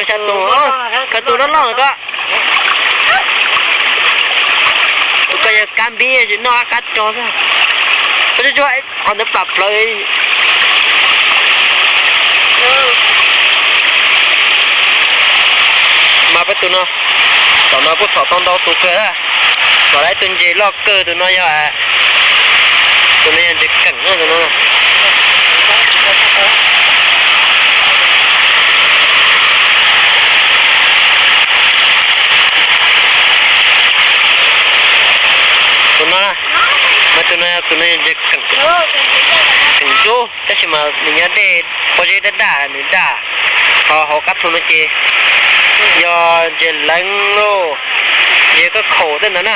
Xya tus, khaws tus loj loj ko. Tus ko yog kab npib tsis noj qab tso xwb. Ua tsuag tsuag, qhov ntawd plam plawv. Mas peb tus no, tom no kuj thom tau ntau tus kawg. Mas lawv tus ntses loj kawg tus no yog, tus no yog ntses keem tus no. Tus no, mas tus no, tus no yog ntses keem, keem ntub, tab sis mas nws nyob dej pob zeb daj daj nws daj. Ho hauv qab thu no ces yog ntses leev lauj, ntses koj khaum tej ntawd na.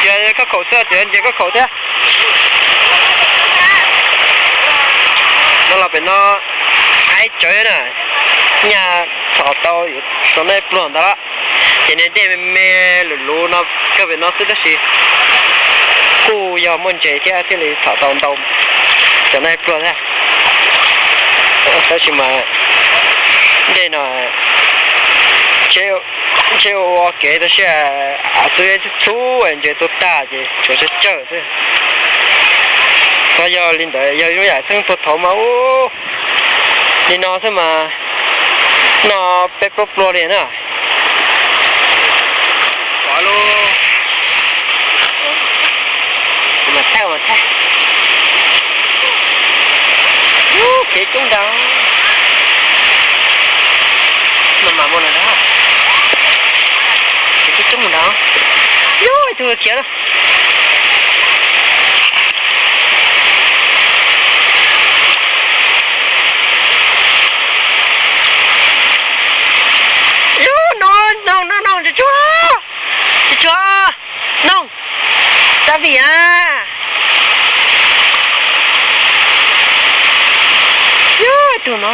Yog koj khaum xwb, tseem yog ntses koj khaum thiab. No los pem no, aib tsawv na, nyaj thom tau, tau nej pluag ntawd los. Ces niag dej me me luv luv no kawg pem no xwb tab sis kuj yog muaj ntses thiab thiaj li thom tau ntau cov no pluag thiab. Tab sis mas dej no ntshe ua kev tau siab, av txwb txhub ntses tuag tag ces tshuav tsawg tsawg xwb. Qhov yog li ntawd yog ib lub yam txheej puag thaud mas ub, li no xwb mas noj peb plaub pluag li na. Mas thaij mas thaij. Ub, kev coob ntag. Mas mas muaj no na. Kev coob coob ntag. Ub, ib tug khiav na. Ub, no, no, no, no, tsuag tsuag, tsuag tsuag, no. Tab vim a. Yus, tus no.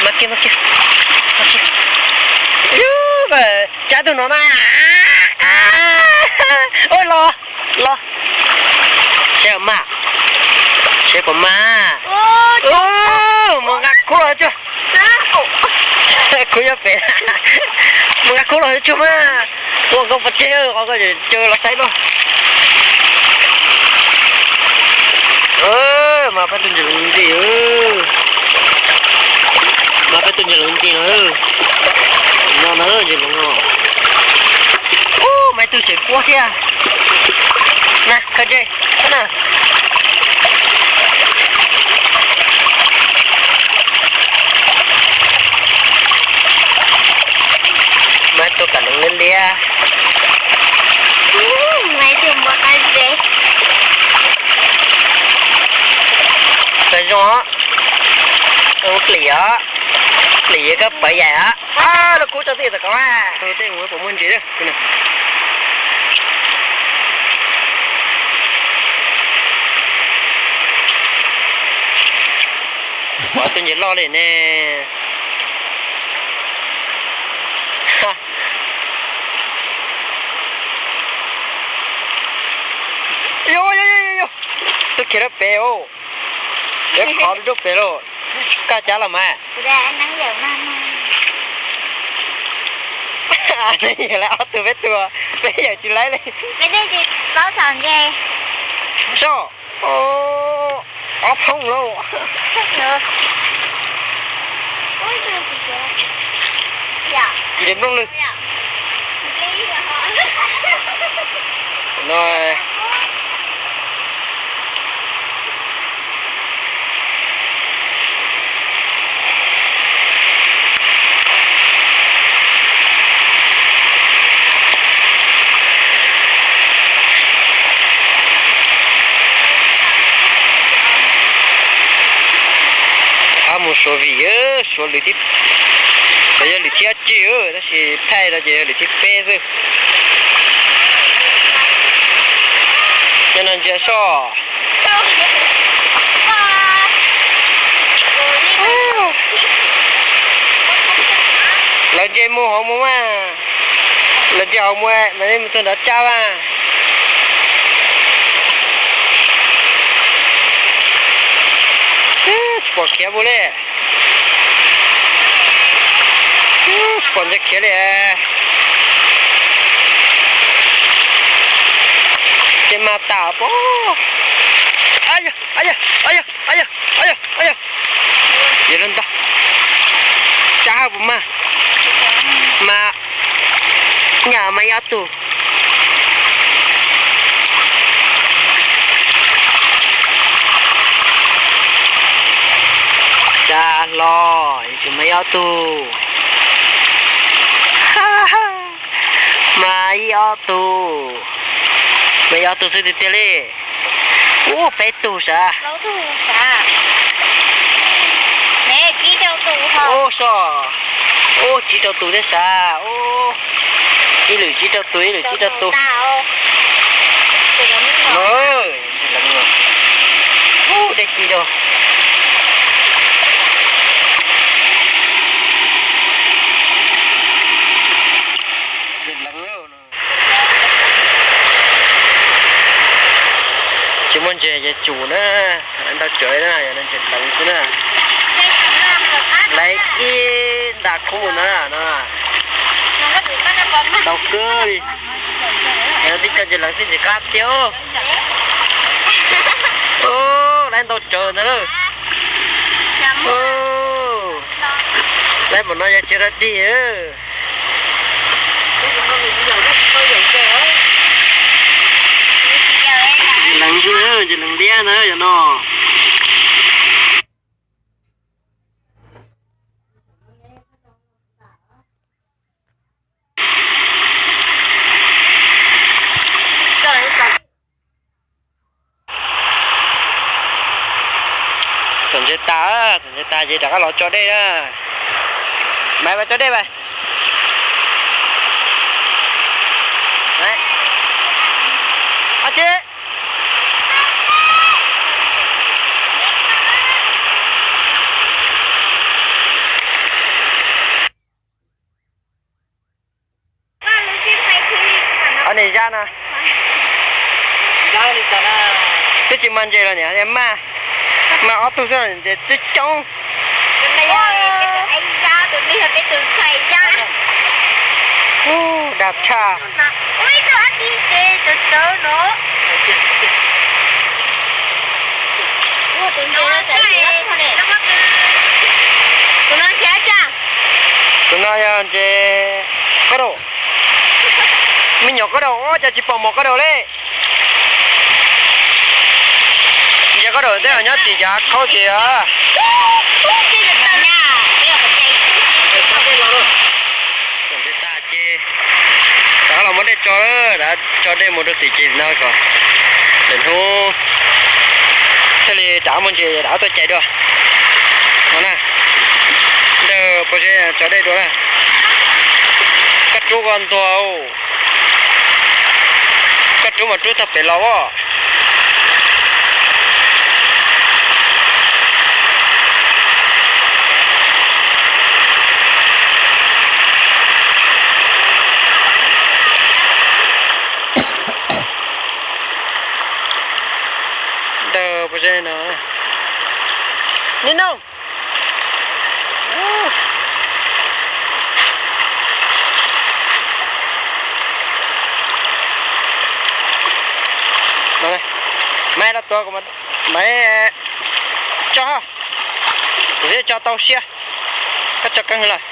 Mas kiag, mas kiag, mas kiag. Yus, cab tus no na. Ua los, los. Seb mas, seb puas mas. Mus nqa khub los tsuag. Khub nyob pem. Mus nqa khub los tsuag mas. Ua nkauj pov tseg, ua nkauj caw los saib luaj. Mas peb tus ntses loo nti, mas peb tus ntses loo nti no. No na ntses loo no. Ub, mas ib tug tseem puab thiab. Na, khaws ntses na. Mas ib tug kam loo liab liab. Mas ib tug npua qab zeb. Zoo, zoo. Ua plim os. Plim yog koj pawv yaim os. Lub kub tso tij tom ko. Tus tej mus puas muaj ntses. Ua tus ntses loj li ne. Yus, yus, yus, yus, tuaj khiav rau pem os. Yuav khov rau pem lauj. Koj cab los mas. Yawm lawv ob tug peb tug, peb yawm tsis laib li. Soj, ob thooj lauj. Ntses nplooj lwg. No. Ab mus Suav vim, Suav lwm thib, yog lwm thib ob tsib tab sis thaij no ces yog lwm thib peb xwb. Nyob no ntsia soj. Lawv ntsia mus hauv mus mas. Lawv ntsia hauv mus, lawv mus txog nrov cab mas. Pom khiav mus li. Pom ntses khiav li. Ces mas tas pob. Yog, yog, yog, yog, yog, yog. Yog li ntawd, tsab haj puas mag? Mas nyaj mas ib ob tug. Tsab hlo, tsis mas ib ob tug. Mas ib ob tug. Mas ib ob tug xwb tiag tiag li. Ub, peb tug sav. Ub, so. Ub, tsib rau tus thiab sav. Ub, ib lwm tsib rau tus, ib lwm tsib rau tus. Ub, dej ci rau. Tsis muaj ntses ces tsum na, ntau tsawv na, yog ntses leev xwb na. Laiv ib nta khub na no. Ntau kawg li. Yog tib co ntses leev xwb ntses qab thiab. Laiv ntau tsawv ntag lauj. Laiv npaum no yog tsis rau dig. Ntses leev xwb, ntses leev liab na yog no. Txom ntses tas, txom ntses tas ces rov qab los tso dej na. Maiv, tso dej mas. Ab tsi. Ob niag zab na. Twb tsis mag ntses los niam, mag, mag ob tug xwb ntses twb coob. Dag tshaj. Tus no yog ntses qab daum. Me nyuam qab daum, ua cas tsis pom mos qab daum li. Ntses qab daum tej nyob tim yav khaub ces. Ces rov qab los muab dej tso, tso dej mus rau tim ces no kom lwm hnub thiaj li rov muaj ntses rov tuaj cais dua. No na, ntawd puas tso dej dua na. Koj rub koj ntuag, koj rub mas rub tag pem los as. Ntawd puas no, ni no. Maiv los tuav, maiv tso, kuv thiaj tso tau siab. Koj tso keej lawm.